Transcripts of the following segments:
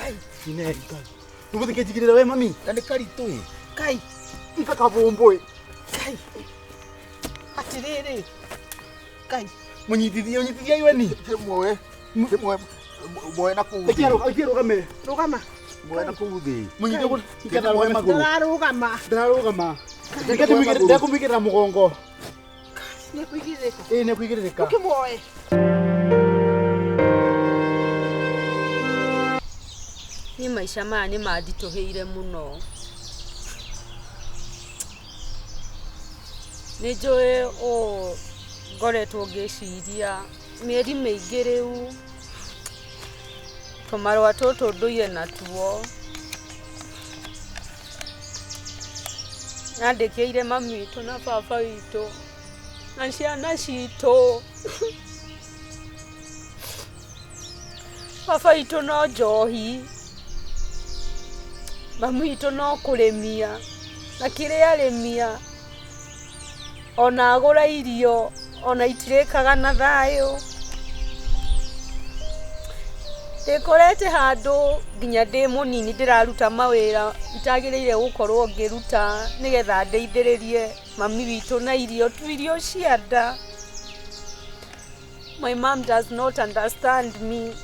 Kai. Ine kai. Nũgũthike njigĩrĩra we mami. Na nĩ karitũ ĩ. Kai. Ika kabũmbũĩ. Kai. Atĩrĩrĩ. Kai. Mũnyitithie, ũnyitithie iweni. Kĩmuoe. Kĩmuoe. Muoe na kũu Reke thĩ. reke rũgame. Rũgama. Muoe na kũu thĩ. Mũnyite ũguo nĩgetha arũgame magũrũ. Ndararũgama. Ndararũgama. Reke Muoe magũrũ. ndekũmũigĩrĩra mũgongo. Nĩ kũigĩrĩrĩka. Ĩĩ nĩ kũigĩrĩrĩka. Ũkĩmuoe. Niĩ maica maya nĩ manditũhĩire mũno. Nĩ njũĩ ũũ ngoretwo ngĩciria mĩeri mĩingĩ rĩu, tũmarũa tũtũ ndũire natuo. Nyandĩkĩire mami witũ na baba witũ na ciana citũ. Baba witũ no njohi, mami witũ no kũrĩmia, na kĩrĩa arĩmia ona agũra irio ona itirĩkaga na thayũ. Ndĩkorete handũ nginya ndĩ mũnini ndĩraruta mawĩra itagĩrĩire gũkorwo ngĩruta nĩgetha ndeithĩrĩrie mami witũ na irio tu irio cia nda. My mom does not understand me.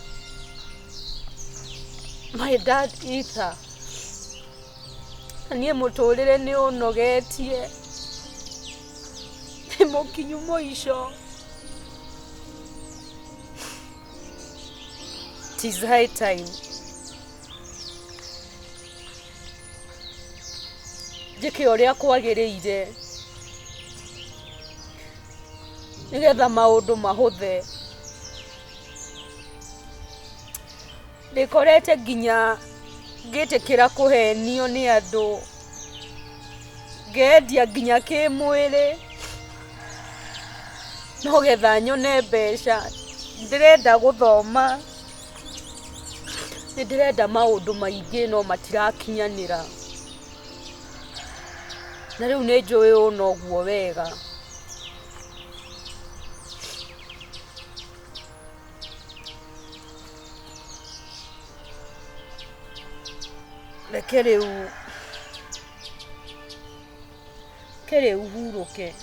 My dad either. Na niĩ mũtũrĩre nĩ ũnogetie. Nĩ mũkinyu mũico. It is high time. Njĩke ũrĩa kwagĩrĩire nĩgetha maũndũ mahũthe. Ndĩkorete nginya ngĩtĩkĩra kũhenio nĩ andũ, ngendia nginya kĩmwĩrĩ nogetha nyone mbeca. Ndĩrenda gũthoma, nĩ ndĩrenda maũndũ maingĩ no matirakinyanĩra. Na rĩu nĩ njũĩ ũũ noguo wega. Reke rĩu reke rĩu hurũke.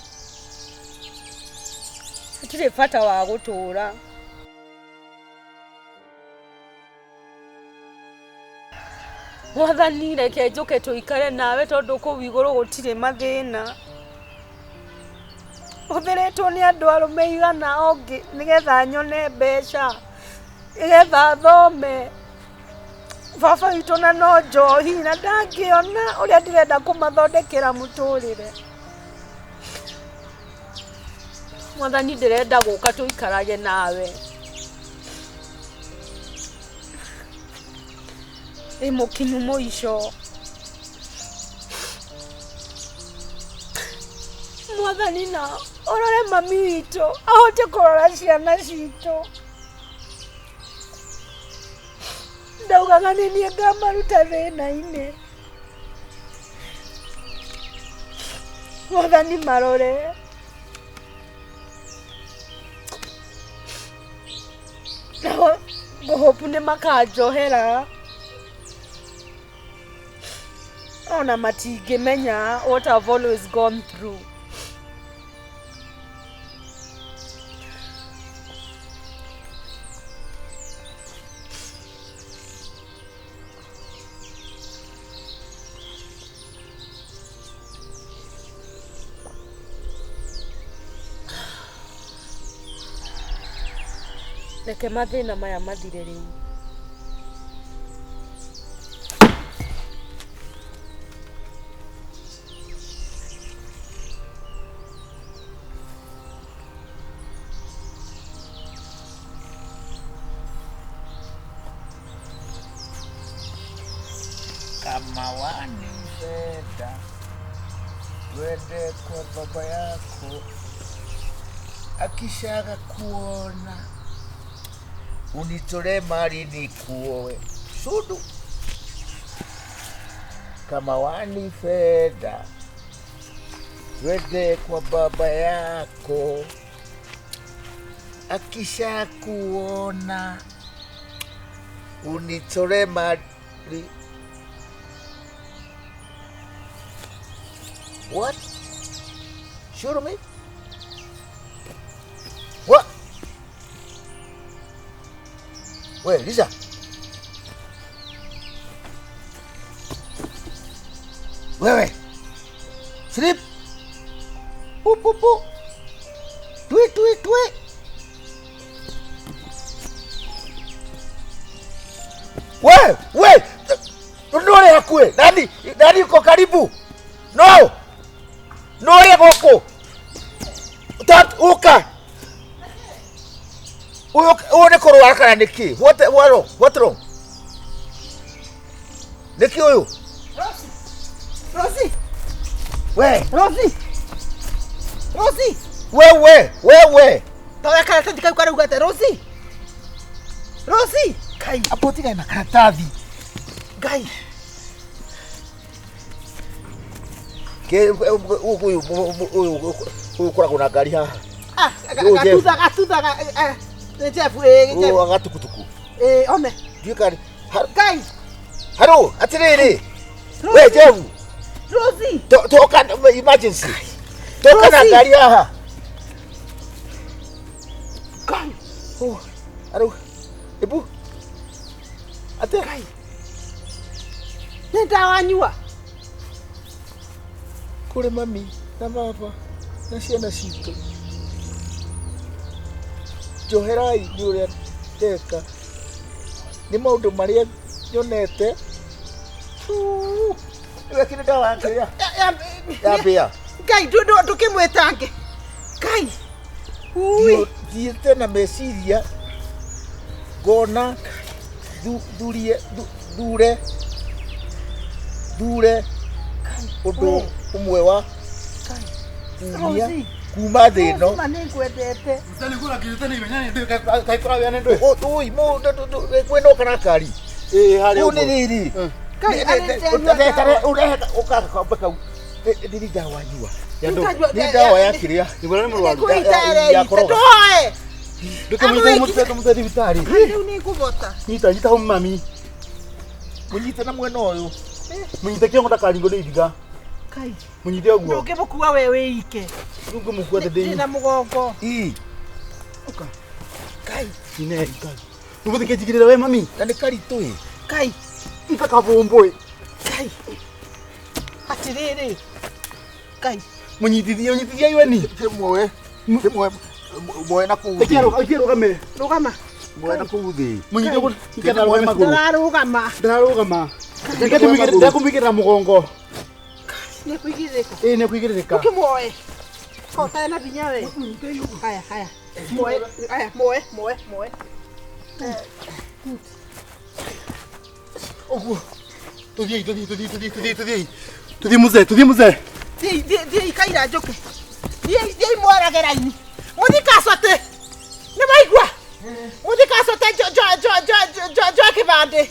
Hatirĩ bata wa gũtũra. Mwathani reke njũke tũikare nawe tondũ kũu igũrũ gũtirĩ mathĩna. Hũthĩrĩtwo nĩ andũ arũme igana o nĩgetha nyone mbeca, nĩgetha thome. Baba witũ na no njohi na ndangĩona ũrĩa ndĩrenda kũmathondekera mũtũrĩre. Mwathani ndĩrenda gũka tũikarage nawe. Ĩ mũkinyu mũico. Mwathani na ũrore mami witũ ahote kũrora ciana citũ. Ndaugaga nĩ niĩ ngamaruta thĩna-inĩ. Mwathani marore. Nao ngũhopu nĩ makanjohera. Ona matingĩmenya what I've always gone through. Reke mathĩna maya mathire rĩu. Kama wanipenda twende kwa baba yako, akishaga kuona unitolee mali nikuoe. Sudu. Kama wanipenda twende kwa baba yako, akisha kuona unitolee mali. Li What? Shoot me? What? We, Lisa. Wewe. Sleep. Pu pu pu. Tui tui tui. We, we. Nore hakue. Nani? Nani uko karibu? No. Nore goko. Tat uka. Uyu uyu nĩ kũrwara kana nĩ kĩ? What what what wrong? Nĩ kĩ ũyũ? Rosie! We, Rosie! Rosie! wewe, wewe. Toya karatathi kau karauga atĩa Rosie! Rosie! Kai, Apo tiga na karatathi. Ngai. Ke uyu uyu uyu koragwo na ngari haha. Ah, Ũyũ Jeff. gatutha gatutha nĩ Jeff ĩ Jeff. Ũyũ agatukutuku. Ĩ one. Ndiũĩ kana Ngai. Haro, atirĩrĩ. We Jeff, Rosie. toka emergency. Toka na Rosie. ngari haha. Ngai. Oh, haro. Ebu. Ate. Ngai. Nĩ ndawa nyua. Kũrĩ mami na baba na ciana citũ. Njoherai nĩ ũrĩa ndeka. Nĩ maũndũ marĩa nyonete. Wekire ndawa ya kĩrĩa? Ya mbĩa. Ngai ndũkĩmwĩtange. Ngai. Ui. Thiĩte na meciria ngona thurie thure thure ũndũ ũmwe wa kumia Rosie. kuma thĩ ĩno. Ma nĩ ngwendete. Ui kwĩna kana kari Ĩĩ harĩa Rĩu ũguo. nĩ rĩrĩ Ngai arĩ ndanyua ũrehe ũgakombe kau nĩ ndawa nyua Ndanyua- nĩ ndawa ya kĩrĩa Nĩguo nĩ mũrwaru. Nĩngũita ya koroga. Ndoe. Ndũkĩmũnyite mũtwe tũmũtware thibitarĩ. Rĩu nĩ ngũbota. Nyita nyita hau mami. Mũnyite na mwena ũyũ. Mũnyite kĩongo ndakaringwo nĩ ihiga. Ngai. Mũnyite ũguo. Ndũngĩmũkua we wĩ ike. Rĩu ngũmũkua atĩ ndĩ Ndĩna mũgongo. Ii Ngai. Ine Ngai. Ũgũthĩ njigĩrĩra we mami. na nĩ karitũ ĩ. Ngai. Ika kabũmbũĩ. Ngai. Atĩrĩrĩ. Ngai. Mũnyitithie mũnyitithie iweni. Kĩmuoe kĩmuoe muoe na kũu thĩ. Eke rũgame. Rũgama. Muoe na kũu thĩ. Mũnyite ũguo. Nĩgetha arũgame magũrũ. Ndararũgama. Ndararũgama. Ndekũmũigĩrĩra mũgongo. Nĩ kũigĩrĩrĩka. Ĩĩ nĩ kũigĩrĩrĩka. Ũkĩmuoe. Ko ũtarĩ na hinya we. Haya haya. Muoe. Haya muoe muoe muoe. Ũguo. Tũthiĩi tũthiĩi tũthiĩi tũthiĩi tũthiĩi tũthiĩi. Tũthiĩ mũzee tũthiĩ mũzee. Thiĩi thiĩi thiĩi kaira njũke. Thiĩi thiĩi mwarage raini. Mũthiĩ kacote. Nĩ maigua? Mũthiĩ kacote njoe kĩbandĩ.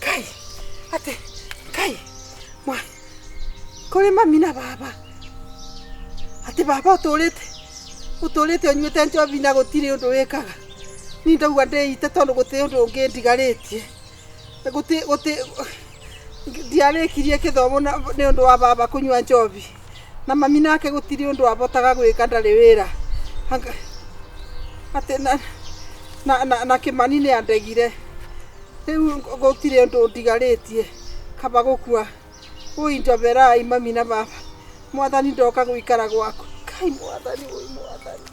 Ngai. Atĩ Ngai. Mwa. Kũrĩ mami na baba. Atĩ baba ũtũrĩte ũtũrĩte ũnyuĩte njobi na gũtirĩ ũndũ wĩkaga. Niĩ ndauga ndĩite tondũ gũtirĩ ũndũ ũngĩ ndigarĩtie. Gũtirĩ gũtirĩ ndiarĩkirie gĩthomo nĩ ũndũ wa baba kũnyua njobi. Na mami nake gũtirĩ ũndũ abotaga gwĩka ndarĩ wĩra. Atĩ na Kĩmani nĩ andegire. Rĩu gũtirĩ ũndũ ndigarĩtie kaba gũkua. Ũi njoberai mami na baba. Mwathani ndoka gũikara gwaku. Ngai mwathani ũi mwathani.